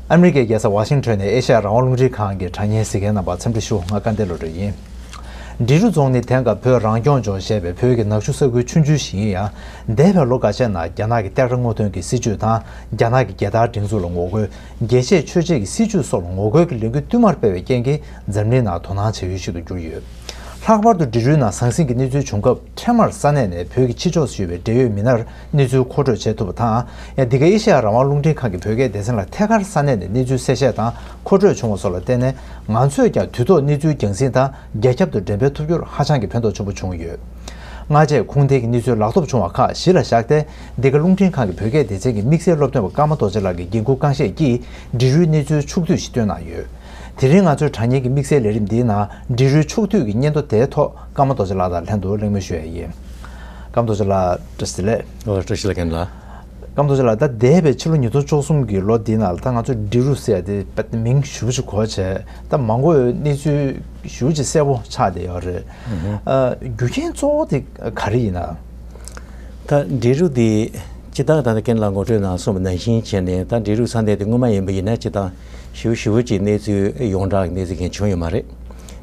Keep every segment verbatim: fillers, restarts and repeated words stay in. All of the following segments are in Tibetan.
ཨ་མི་རི་ཀའི་རྒྱལ་ས་ཝ་ཤིང་ཊོན་ནས་ཨེ་ཤ་ཡ་རང་དབང་རླུང་འཕྲིན་ཁང་གི་དྲ་བརྙན་གཟིགས་མཁན་རྣམ་པ་འཚམས་འདྲི་ཞུ། ང་སྐལ་ལྡན་བློ་གྲོས་ཡིན། འབྲི་རུ་རྫོང་ནི་དེང་སྐབས་བོད་རང་སྐྱོང་ལྗོངས་ཞེས་པའི་བོད་ཀྱི་ནག་ཆུ་ས་ཁུལ་ཆུང་ཆུང་ཞིག་ཡིན་ཡང་། འདས་པའི་ལོ་འགའ་ཤས་ནང་རྒྱ་ནག་གི་གཏེར་ཁ་སྔོག་འདོན་གྱི་སྲིད་བྱུས་དང་། རྒྱ་ནག་གི་རྒྱལ་དར་སྒྲེང་འཛུགས་ལ་ངོ་རྒོལ། རྒྱལ་གཅེས་ཆོས་གཅེས་ཀྱི་སྲིད་བྱུས་སོགས་ལ་ངོ་རྒོལ་གྱི་ལས་འགུལ་བསྟུད་མར་སྤེལ་བའི་རྐྱེན་གྱིས་འཛམ་གླིང་ནང་དོ་སྣང་བྱ་ཡུལ་ཞིག་ཏུ་གྱུར་ཡོད། ལྷག་པར་དུ་འབྲི་རུའི་ནང་ཟང་ཟིང་གི་གནས་ཚུལ་བྱུང་སྐབས། འཕྲལ་མར་ས་གནས་ནས་བོད་ཀྱི་ཕྱི་ཕྱོགས་སུ་ཡོད་པའི་འབྲེལ་ཡོད་མི་སྣར་གནས་ཚུལ་མཁོ་སྤྲོད་བྱེད་ཐུབ་པ་དང་། ཡང་འདི་ག་ཨེ་ཤེ་ཡ་རང་དབང་རླུང་འཕྲིན་ཁང་གི་བོད་སྐད་སྡེ་ཚན་ལ་ཐད་ཀར་ས་གནས་ནས་གནས་ཚུལ་གསལ་བཤད་དང་མཁོ་སྤྲོད་བྱུང་བ་སོགས་ལ་བརྟེན་ནས། ང་ཚོས་ཀྱང་དུས་ཐོག་གནས་ཚུལ་རྒྱང་སྲིང་དང་རྒྱ་ཁྱབ་ཏུ་འགྲེམས་སྤེལ་ཐུབ་རྒྱུར་ཧ་ཅང་གི་ཕན་ཐོགས་ཆེན་པོ་བྱུང་ཡོད། སྔ་རྗེས་ཁུངས་ལྡན་གྱི་གནས་ཚུལ་ལག་ཐོབ་བྱུང་བ་ཁག་གཞི་ལ་བཞག་སྟེ། འདི་ག་རླུང་འཕྲིན་ཁང་གི་བོད་སྐད་སྡེ་ཚན་གྱི་དམིགས་བསལ་སློབ་སྟོན་པ་ཀརྨ་རྡོ་རྗེ་ལགས་ཀྱིས་འགན་འཁུར་རྐང་བཞེས་ཀྱིས་འབྲི་རུའི་གནས་ཚུལ་ཕྱོགས་བསྡུས་ཤིག་བཏོན་གནང་ཡོད། དེ་རིང་ང་ཚོའི་དྲ་བརྙན་གྱི་དམིགས་བསལ་ལས་རིམ་འདིའི་ནང་། འབྲི་རུའི་ཕྱོགས་བསྡུས་ཀྱི་སྙན་ཐོ་དེའི་ཐོག་ཀརྨ་རྡོ་རྗེ་ལགས་དང་ལྷན་དུ་གླེང་མོལ་ཞུ་ཡ་ཡིན། ཀརྨ་རྡོ་རྗེ་ལགས་བཀྲ་ཤིས་བདེ་ལེགས། ཨོ་བཀྲ་ཤིས་བདེ་ལེགས་རྒན་ལགས། ཀརྨ་རྡོ་རྗེ་ལགས། ད་འདས་པའི་ཕྱི་ལོ་ཉིས་སྟོང་བཅུ་གསུམ་གྱི་ལོ་འདི་ནང་ལ་ད་ང་ཚོས་འབྲི་རུ་ཟེར་ཡ་དེ་མིང་ཞེ་པོ་ཅིག་གོ་བྱས། ད་མང་པོས་གནས་ཚུལ་ཞེ་པོ་ཅིག་གསལ་པོ་ཆགས་བསྡད་ཡོད་རེད། ཨ་རྒྱུ་རྐྱེན་གཙོ་བོ་དེ་ག་རེ་ཡིན་ན། ད་འབྲི་རུ་འདི་སྤྱིར་བཏང་ད་ལྟ་རྒན་ལགས་ངོ་སྤྲོད་ནང་གསུངས་པ་ནང་བཞིན་བྱས་ནས། ད་འབྲི་རུ་ས་གནས་དེ་སྔོན་མ་ཡིན་པ་ཡིན་ན་སྤྱིར་བཏང་ཞེ་པོ་ཞེ་པོ་ཅིག་གནས་ཚུལ་ཡོངས་གྲགས་ཀྱི་གནས་ཚུལ་གང་བྱུང་ཡོད་མ་རེད།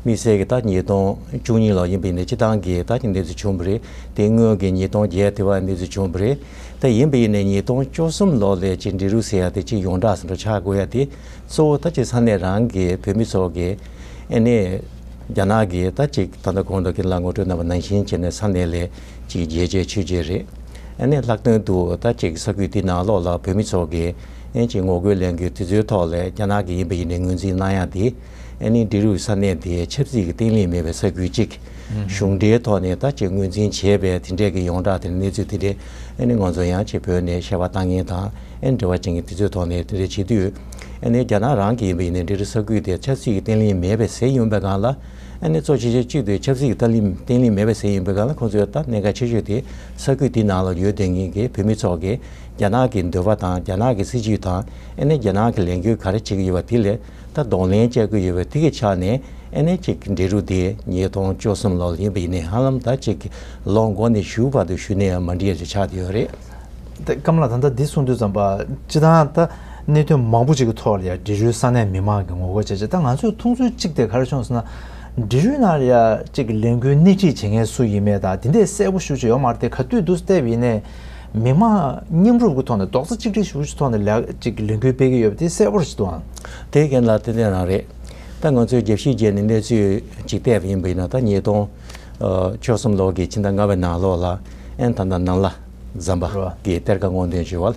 དམིགས་བསལ་གྱི་ད་ཉིས་སྟོང་བཅུ་གཉིས་ལོ་ཡིན་པ་ཡིན་ན་སྤྱིར་བཏང་གི་ད་ཀྱི་གནས་ཚུལ་བྱུང་བ་རེད། དེ་སྔོན་གྱི་ཉིས་སྟོང་བརྒྱད་དེ་བར་གནས་ཚུལ་བྱུང་བ་རེད། ད་ཡིན་པ་ཡིན་ན་ཉིས་སྟོང་བཅུ་གསུམ་ལོ་ལ་ཅིག་འབྲི་རུ་ཟེར་ཡ་དེ་ཅིག་ཡོངས་གྲགས་ཟིན་འགྲོ་ཆགས་དགོས་ཡ་དེ། གཙོ་བོ་ད་ཅིག་ས་གནས་རང་གི་བོད་མི་ཚོ་གི་ཨ་ནི་རྒྱ་ནག་གི་ད་ཅིག་ད་ལྟ་གོང་དུ་རྒན་ལགས་ངོ་སྤྲོད་གནང་བ་ནང་བཞིན་བྱས་ནས་ས་གནས་ལ་ཅིག་རྒྱལ་གཅེས་ཆོས་གཅེས་རེད། ཨ་ནི་ལྷག་དོན་དུ་ད་ཅིག་ས་ཁུལ་དེ་ནང་ལོགས་ལ་བོད་མི་ཚོ་གི་ཨ་ཅིག་ངོ་རྒོལ་ལས་འགུལ་དེ་ཚོའི་ཐོག་ལ་རྒྱ་ནག་གི་ཡིན་པ་ཡིན་ནའི་ངོས་འཛིན་གནང་ཡ་དེ། ཨ་ནི་འབྲི་རུ་ས་གནས་དེ་ཆབ་སྲིད་ཀྱི་བརྟན་ལྷིང་མེད་པའི་ས་ཁུལ་གཅིག་གཞུང་འབྲེལ་ཐོག་ནས་ད་ཅིག་ངོས་འཛིན་བྱས་པའི་དེ་འདྲས་ཀྱི་ཡོངས་གྲགས་དེ་གནས་ཚུལ་དེ་འདྲས། ཨ་ནི་ང་ཚོ་ཡང་ཅིག་བོད་ནས་བཤད་པ་བཏང་མཁན་དང་། ཨ་ནི་འབྲེལ་བ་ཅན་གྱི་དེ་ཚོའི་ཐོག་ནས་དེ་འདྲས་བྱེད་དུས། ཨ་ནི་རྒྱ་ནག་རང་གི་ཡིན་པ་ཡིན་ནའི་འབྲི་རུ་ས་ཁུལ་དེ་ཆབ་སྲིད་ཀྱི་བརྟན་ལྷིང་མེད་པའི་ཟེར་ཡོང་པའི་སྒང་ལ། ཨ་ནི་གཙོ་ཆེ་ཤོས་གཅིག་དེ་ཆབ་སྲིད་ཀྱི་བརྟན་ལྷིང་བརྟན་ལྷིང་མེད་པའི་ཟེར་ཡོང་པའི་སྒང་ལ། ཁོང་ཚོས་ད་གནད་འགག་ཆེ་ཤོས་དེ་ས་ཁུལ་དེ་ནང་ལ་ཡོད་བསྡད་མཁན་གྱི་བོད་མི་ཚོ་གིས་རྒྱ་ནག་གི་འདོད་པ་དང་རྒྱ་ནག་གི་སྲིད་བྱུས་དང་། ཨ་ནི་རྒྱ་ནག་གི་ལས་འགུལ་ག་རེ་བྱེད་ཀྱི་ཡོད་པ་དེ་ལ་ད་གདོང་ལེན་བྱེད་དགོས་ཡོད་པ་དེ་གི་ཆ་ནས། ཨ་ནི་ཅིག་འབྲི་རུ་དེ་ཉིས་སྟོང་བཅུ་གསུམ་ལོ་ལ་ཡིན་པ་ཡིན་ནའི་ཧ་ལམ་ད་ཅིག་ལོ་འགོ་ནས་གཞུག་བར་དུ་ཞུ་ནས་ཡང་མ་འགྲིག་ཡ་ཅིག་ཆགས་བསྡད་ཡོད་རེད། ད་ཀརྨ་ལགས། ད་ལྟ་འདི་གསུང་དུས་ཙམ་པ་སྤྱིར་བཏང་ད་གནད་དོན་མང་པོ་ཅིག་གི་ཐོག་ལ་ཡ་འབྲི་རུའི་ས་གནས་མི་མང་གི་ངོ་རྒོལ་བྱས་བྱས། ད་ང་ཚོས་མཐོང་ཚུལ་གཅིག་དེ་ག་རེ་བྱུང་ཟེར་ན། འབྲི་རུའི་ནང་ལ་ཡ་ཅིག་ལས་འགུལ་སྣེ་ཁྲིད་བྱེད་མཁན་སུ་ཡིན་མིན་དང་དེ་འདྲས་གསལ་པོ་ཞེ་པོ་ཅིག་ཡོད་མ་རེད་དེ། ག་དུས་དུས་བལྟས་པ་ཡིན་ནའི་མི་མང་མཉམ་རུབ་ཀྱི་ཐོག་ནས་རྡོག་རྩ་གཅིག་སྒྲིལ་ཞེ་པོ་ཅིག་ཐོག་ནས་ལས་ཅིག་ལས་འགུལ་སྤེལ་གྱི་ཡོད་པ་དེ་གསལ་པོ་ཞིག་འདུག་ཨང་། དེ་རྒན་ལགས་ཏན་ཏན་རང་རེད། ད་ང་ཚོས་རྒྱབ་བཤིག་བྱས་ནས་གནས་ཚུལ་ཅིག་བལྟས་པ་ཡིན་པ་ཡིན་ན། ད་ཉིས་སྟོང་བཅུ་གསུམ་ལོ་གི་ཕྱི་ཟླ་ལྔ་པའི་ནང་ལོགས་ལ་ཨན་ད་ལྟ་ནང་ལ་ཟམ་པ་གི་གཏེར་ཁ་སྔོག་འདོན་ཞུ་བ།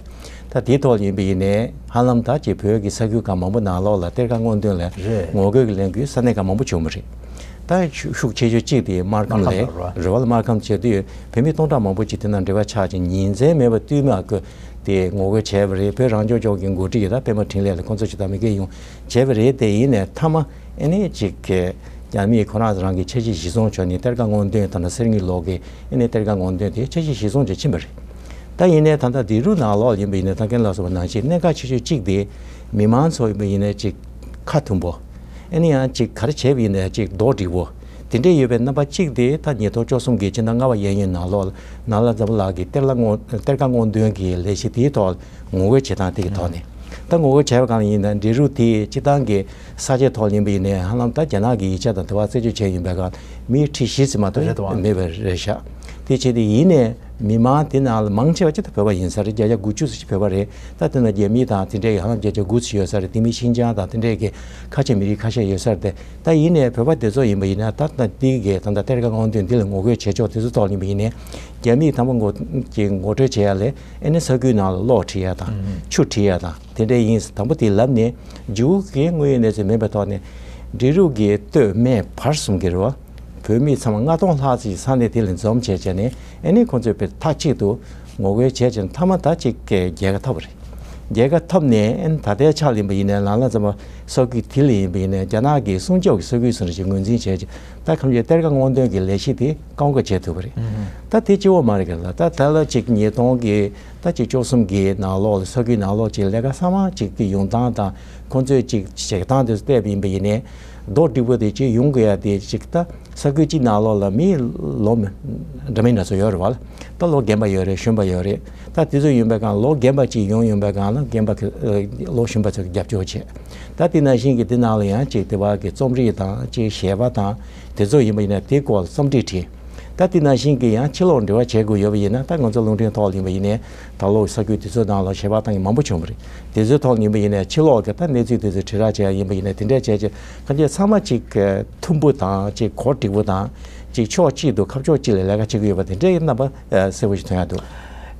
ད་དེའི་ཐོག་ཡིན་པ་ཡིན་ནའི་ཧ་ལམ་ད་ཅིག་བོད་ཀྱི་ས་ཁུལ་ཁག་མང་པོ་ནང་ལོགས་ལ་གཏེར་ཁ་སྔོག་འདོན་ལ་རེད། ངོ་རྒོལ་གྱི་ལས་འགུལ་ས་གནས་ཁག་མང་པོ་བྱུང་བ་རེད། ད་ཤུགས་ཆེ་ཤོས་གཅིག་དེ་སྨར་ཁམས་ལ་སྨར་ཁམས་རེད་བ། སྨར་ཁམས་བྱེད་དུས་བོད་མི་སྟོང་ཕྲག་མང་པོ་ཅིག་དེ་ནང་འབྲེལ་བ་ཆགས་ཀྱི་ཉིན་མཚན་མེད་པར་བསྟུད་མར་ཀོ་དེ་ངོ་རྒོལ་བྱས་པ་རེད། བོད་རང་སྐྱོང་ལྗོངས་ཀྱི་འགོ་ཁྲིད་ཀྱིས་ད་པད་མ་འཕྲིན་ལས་ལ་ཁོང་ཚོ་ཅིག་ད་མི་སྐད་ཡོང་བྱས་པ་རེད། དེ་ཡིན་ནའི་མཐའ་མ་ཨ་ནི་ཅིག་གི་རྒྱ་མིས་ཁོ་རང་རང་གི་འཆར་གཞི་གཞིར་བཟུང་བྱས་ནས་གཏེར་ཁ་སྔོག་འདོན་དང་། ད་གསེར་དངུལ་ལོགས་ཀྱི་ཨ་ནི་གཏེར་ཁ་སྔོག་འདོན་དེ་འཆར་གཞི་གཞིར་བཟུང་བྱས་ཕྱིན་པ་རེད། ད་ཡིན་ནའི་ད་ལྟ་འབྲི་རུ་ནང་ལོགས་ཡིན་པ་ཡིན་ནའི་ད་རྒན་ལགས་གསུངས་པ་ནང་བཞིན་གནད་འགག་ཆེ་ཤོས་གཅིག་དེ་མི་མང་ཚོ་ཡིན་པ་ཡིན་ནའི་ཅིག་ཁ་མཐུན་པོ། ཨ་ནི་ཡང་ཅིག་ག་རེ་བྱས་པ་ཡིན་ནའི་ཅིག་རྡོག་སྒྲིལ་པོ། དེ་འདྲས་ཡོད་པའི་རྣམ་པ་གཅིག་དེ་ད་ཉིས་སྟོང་བཅུ་གསུམ་གྱི་ཕྱི་ཟླ་ལྔ་པ་གཡས་གཡོན་ནང་ལོགས་ནང་ལ་ཛམ་བྷ་ལ་གི་གཏེར་ལ་སྔོག་གཏེར་ཁ་སྔོག་འདོན་གྱི་ལས་གཞི་དེའི་ཐོག་ངོ་རྒོལ་བྱེད་སྟངས་དེ་གི་ཐོག་ནས། ད་ངོ་རྒོལ་བྱས་པ་གང་ཡིན་ན་འབྲི་རུ་དེ་སྤྱིར་བཏང་གི་ས་ཆའི་ཐོག་ཡིན་པ་ཡིན་ནའི་ཧ་ལམ་ད་རྒྱ་ནག་གི་ཡིག་ཆ་དང་དེ་བ་རྩད་གཅོད་བྱས་ཡིན་པའི་སྒང་མི་ཁྲི་བཞི་ཙམ་མ་གཏོགས་རེད་དོ། མེད་པ་རེད་ཤག་དེ་བྱས་ཏེ་ཡིན་ནའི་མི་མང་དེ་ནང་ལ་མང་ཆེ་བ་ཅིག་ད་བོད་པ་ཡིན་ས་རེད། བརྒྱ་ཆ་དགུ་བཅུ་ཙམ་ཞིག་བོད་པ་རེད། ད་དེ་ན་རྒྱ་མི་དང་དེ་འདྲའི་ཧ་ལམ་བརྒྱ་ཆ་དགུ་ཙམ་ཡོད་ས་རེད། དེ་མིན་ཤིན་ཅང་དང་དེ་འདྲའི་གི་ཁ་ཆེ་མི་རིགས་ཁ་ཤས་ཡོད་ས་རེད། ད་ཡིན་ནའི་བོད་པ་དེ་ཚོ་ཡིན་པ་ཡིན་ན་ད་ད་འདི་གི་ད་ད་གཏེར་ཁ་སྔོག་འདོན་འདི་ལ་ངོ་རྒོལ་བྱེད་ཕྱོགས་དེ་ཚོ་ཐོག་ཡིན་པ་ཡིན་ནའི་རྒྱ་མིས་དང་པོ་ངོ་གི་ངོ་སྤྲོད་བྱེད་ཡ་ལས་ཨ་ནི་ས་ཁུལ་ནང་ལ་གློག་ཁྲིད་ཡ་དང་ཆུ་ཁྲིད་ཡ་དང་དེ་འདྲ་ཡིན། དང་པོ་དེ་ལབ་ནས་མཇུག་གི་དངོས་ཡོད་གནས་ཚུལ་མེད་པའི་ཐོག་ནས་འབྲི་རུ་གི་སྟོད་སྨད་བར་གསུམ་གྱི་རེད་བ། བོད་མི་ཚང་མ་ལྔ་སྟོང་ལྷག་ཙམ་ས་གནས་དེ་ལ་འཛོམས་བྱས་བྱས་ནས་ཨ་ནི་ཁོང་ཚོས་དཔེ་མཐའ་གཅིག་ཏུ་ངོ་རྒོལ་བྱས་བྱས་ནས་མཐའ་མ་ད་ཅིག་གི་རྒྱལ་ཁ་ཐོབ་པ་རེད། རྒྱལ་ཁ་ཐོབ་ནས་ཨ་ནི་ད་ལྟའི་ཆ་ལ་ཡིན་པ་ཡིན་ནའི་ལ་ལ་ཙམ་པ་ས་ཁུལ་དེ་ལ་ཡིན་པ་ཡིན་ནའི་རྒྱ་ནག་གི་སྲུང་སྐྱོབ་ཀྱི་ས་ཁུལ་ཟེར་ནས་ཅིག་ངོས་འཛིན་བྱས་བྱས་ད་ཁམས་ཀྱི་གཏེར་ཁ་སྔོག་འདོན་གྱི་ལས་གཞི་དེ་བཀག་འགོག་བྱས་ཐུབ་པ་རེད། ད་དེ་གཅིག་པོ་མ་རེད་ག་ལ། ད་ད་ལ་ཅིག་ཉིས་སྟོང་གི་ད་ཅིག་བཅུ་གསུམ་གི་ནང་ལོགས་ལ་ས་ཁུལ་ནང་ལོགས་ཅིག་ལས་ཀ་ཚང་མ་ཅིག་གི་ཡོང་སྟངས་དང་ཁོང་ཚོས་ཅིག་བྱེད་སྟངས་དེ་ཚོ་བལྟས་པ་ཡིན་པ་ཡིན་ནའི། རྡོ་སྒྲིག་པོ་དེ་ཅིག་ཡོང་དགོས་ཡ་དེ་ཅིག་ད་ས་ཁུལ་གཅིག་ནང་ལོགས་ལ་མི་ལོ་མི་འདྲ་མིན་འདྲ་ཚོ་ཡོད་རེད་བ་ལ། ད་ལོ་རྒན་པ་ཡོད་རེད། གཞོན་པ་ཡོད་རེད། ད་དེ་ཚོ་ཡིན་པའི་སྒང་ལོ་རྒན་པ་ཅིག་ཡོང་ཡོང་པའི་སྒང་ལ་རྒན་པ་གི་ཨ་ལོ་གཞོན་པ་ཚོ་གི་རྒྱབ་སྐྱོར་བྱས། ད་དེ་ནང་བཞིན་གྱི་དེ་ནང་ལ་ཡང་ཅིག་དེ་བ་གི་རྩོམ་རིག་དང་ཅིག་གཞས་པ་དང་དེ་ཚོ་ཡིན་པ་ཡིན་ན་དེ་སྐོར་ལ་རྩོམ་སྒྲིག་བྲིས། ད་དེ་ནང་བཞིན་གྱི་ཡང་ཕྱི་ལོགས་འབྲེལ་བ་བྱེད་དགོས་ཡོད་པ་ཡིན་ན། ད་ང་ཚོ་རླུང་འཕྲིན་ཐོག་ལ་ཡིན་པ་ཡིན་ནའི་ད་ལོ་ས་ཁུལ་དེ་ཚོ་ནང་ལ་གཞས་པ་བཏང་མཁན་མང་པོ་བྱུང་བ་རེད། དེ་ཚོའི་ཐོག་ལ་ཡིན་པ་ཡིན་ནའི་ཕྱི་ལོགས་ཀྱི་ད་གནས་ཚུལ་དེ་ཚོ་དྲིལ་བསྒྲགས་བྱེད་ཡ་ཡིན་པ་ཡིན་ནའི་དེ་འདྲས་བྱས་བྱས་གང་ཅི་ཚང་མ་ཅིག་མཐུན་པོ་དང་ཅིག་གོ་སྒྲིག་པོ་དང་ཅིག་ཕྱོགས་གཅིག་ཏུ་ཁ་ཕྱོགས་གཅིག་ལ་ལས་ཀ་བྱེད་ཀྱི་ཡོད་པ་དེ་འདྲས་རྣམ་པ་གསལ་པོ་ཞིག་མཐོང་ཡ་འདུག་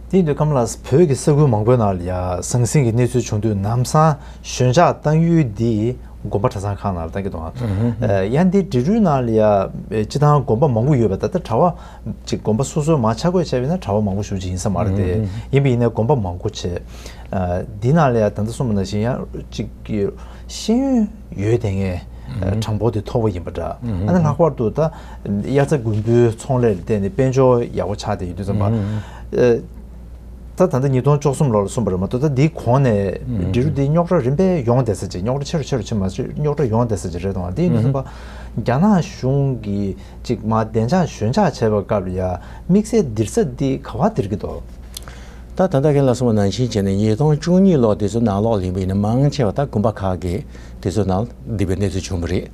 དེ་ཡིན་དུས་ཀམ་ལགས་བོད་ཀྱི་ས་ཁུལ་མང་པོའི་ནང་ལ་ཡ་ཟང་ཟིང་གི་གནས་ཚུལ་བྱུང་དུས་ལམ་སང་ཞོད་འཇགས་བཏང་ཡུལ་འདི་དགོན་པ་གྲྭ་ཚང་ཁག་ནང་ལ་བཏང་གི་འདུག་ཨང་། ཡང་འདི་འབྲི་རུའི་ནང་ལ་ཡ་སྤྱི་བཏང་དགོན་པ་མང་པོ་ཡོད་པ། ད་ལྟ་གྲྭ་པ་ཅིག་དགོན་པ་སོ་སོའི་མ་ཆ་བགོས་བྱས་པ་ཡིན་ན་གྲྭ་པ་མང་པོ་ཞེ་པོ་ཅིག་ཡིན་ས་མ་རེད་དེ། ཡིན་པ་ཡིན་ན་དགོན་པ་མང་པོ་བྱས། འདི་ནང་ལ་ཡ་ད་ལྟ་གསུངས་པ་ནང་བཞིན་ཡང་ཅིག་གི་ཤེས་ཡོན་ཡོད་དེ་ངས་གྲངས་འབོར་དེ་མཐོ་པོ་ཡིན་པ་འདྲ། ཨ་ནི་ལྷག་པར་དུ་ད་དབྱར་རྩྭ་དགུན་འབུའི་ཚོང་ལས་ལ་བརྟེན་ནས་དཔལ་འབྱོར་ཡག་པོ་ཆགས་བསྡད་ཡོད་དུས་ཙམ་པ། ད་ད་ལྟ་ཉིས་སྟོང་བཅུ་གསུམ་ལོ་ལ་གསུངས་པ་རེད་མ་གཏོགས། ད་འདིའི་གོང་ནས་འབྲི་རུ་འདི་རྙོག་དྲ་རིམ་པས་ཡོང་བསྡད་ས་ཅིག་རྙོག་དྲ་ཆེ་རུ་ཆེ་རུ་ཕྱིན་མ་ཟད་རྙོག་དྲ་ཡོང་བསྡད་ས་ཅིག་རེད་དང་། དེ་ཡིན་དུས་ཙམ་པ་རྒྱ་ནག་གཞུང་གིས་ཅིག་མ་བདེ་འཇགས་ཞོད་འཇགས་བྱས་པའི་སྐབས་ལ་ཡ་དམིགས་བསལ་འདིར་ས་འདི་ག་བ་འདིར་གི་འདུག་ད་ད་ལྟ་ཁྱེད་ལ་གསུངས་པ་ནང་བཞིན་བྱས་ནས་ཉིས་སྟོང་བཅུ་གཉིས་ལོ་དེ་ཚོ་ནང་ལོགས་ལ་ཡིན་པ་ཡིན་ན་མང་ཆེ་བ་ད་དགོན་པ་ཁག་གི་དེ་ཚོ་ནང་བསྡད་པའི་གནས་ཚུལ་བྱུང་བ་རེད།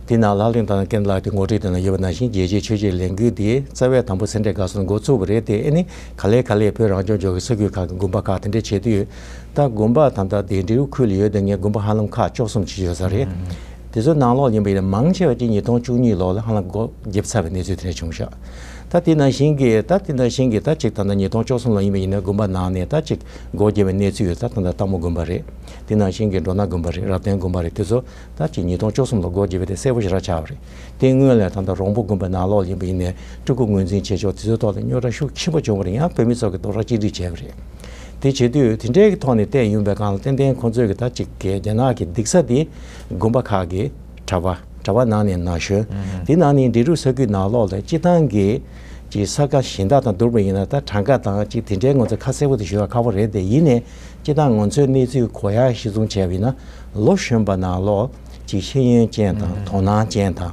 དེ་ནང་ལྷག་ལེན་དང་ཀན་ལགས་དེ་ངོ་སྤྲོད་དེ་ན་ཡོད་པ་ནང་བཞིན་རྒྱལ་སྤྱིའི་ཆོས་བརྒྱུད་ལས་འགུལ་དེ་རྩ་བའི་དང་པོ་སེ་འབྲས་དགའ་གསུམ་འགོ་ཚུགས་པ་རེད་དེ། ཨེ་ནི་ག་ལེ་ག་ལེ་བོད་རང་སྐྱོང་ལྗོངས་ཀྱི་ས་ཁུལ་ཁག་གི་དགོན་པ་ཁག་དེ་འདྲས་བྱེད་དུས་ད་དགོན་པ་ད་ལྟ་དེ་འབྲི་རུ་ཁུལ་ལ་ཡོད་དེ་ངས་དགོན་པ་ཧ་ལམ་ཁག་བཅུ་གསུམ་ཅིག་ཡོད་ས་རེད། དེ་ཚོ་ནང་ལོགས་ཡིན་པ་ཡིན་ན་མང་ཆེ་བ་ཅིག་ཉིས་སྟོང་བཅུ་གཉིས་ལོ་ལ་ཧ་ལམ་སྒོ་བརྒྱབ་ཚར་བའི་གནས་ཚུལ་དེ་འདྲས་བྱུང་ཤག་ད་དེ་ནང་བཞིན་གྱི་ད་དེ་ནང་བཞིན་གྱི་ད་ཅིག་ད་ལྟ་ཉིས་སྟོང་བཅུ་གསུམ་ལོ་ཡིན་པ་ཡིན་ན་དགོན་པ་ནང་ནས་ད་ཅིག་སྒོ་བརྒྱབ་པའི་གནས་ཚུལ་ཡོད། ད་ད་ལྟ་སྟག་མོ་དགོན་པ་རེད། དེ་ནང་བཞིན་གྱི་འགྲོ་ན་དགོན་པ་རེད། རབ་བརྟན་དགོན་པ་རེད། དེ་ཚོ་ད་ཅིག་ཉིས་སྟོང་བཅུ་གསུམ་ལོ་སྒོ་བརྒྱབ་པ་དེ་གསལ་པོ་ཞེ་དྲག་ཆགས་པ་རེད། དེ་སྔོན་ལ་ད་ལྟ་རོང་པོ་དགོན་པའི་ནང་ལོགས་ཡིན་པ་ཡིན་ནའི་སྤྲུལ་སྐུ་ངོས་འཛིན་བྱེད་ཕྱོགས་དེ་ཚོའི་ཐོག་ལ་རྙོག་དྲ་ཤུགས་ཆེན་པོ་བྱུང་བ་རེད། ཡང་བོད་མི་ཚོ་གི་རྡོག་རྩ་གཅིག་སྒྲིལ་བྱས་པ་རེད། དེ་བྱེད་དུས་དེ་འདྲའི་གི་ཐོག་ནས་བལྟས་ཡོང་པའི་སྒང་ལ་ཏན་ཏན་ཁོང་ཚོས་གི་ད་ཅིག་གི་རྒྱ་ནག་གི་སྡིག་ས་དེ་དགོན་པ་ཁག་གི་གྲྭ་པ། གྲྭ་པ་ནང་ནས་ན་གཞོན། དེ་ནང་ནས་འབྲི་རུ་ས་ཁུལ་ནང་ལོགས་ལ་སྤྱི་བཏང་གི་ཅིག་ས་ཁ་གཞན་དག་དང་བསྡུར་བ་ཡིན་ན་ད་གྲངས་ཀ་དང་ཅིག་དེ་འདྲའི་ང་ཚོ་ཁ་གསལ་པོ་དེ་ཞུ་བ་ཁག་པོ་རེད་དེ། ཡིན་ནའི་སྤྱི་བཏང་ང་ཚོའི་གནས་ཚུལ་གོ་ཡག་གཞི་བཟུང་བྱས་པ་ཡིན་ན་ལོ་གཞོན་པ་ནང་ལོགས་ཅིག་ཤེས་ཡོན་ཅན་དང་དོ་སྣང་ཅན་དང་།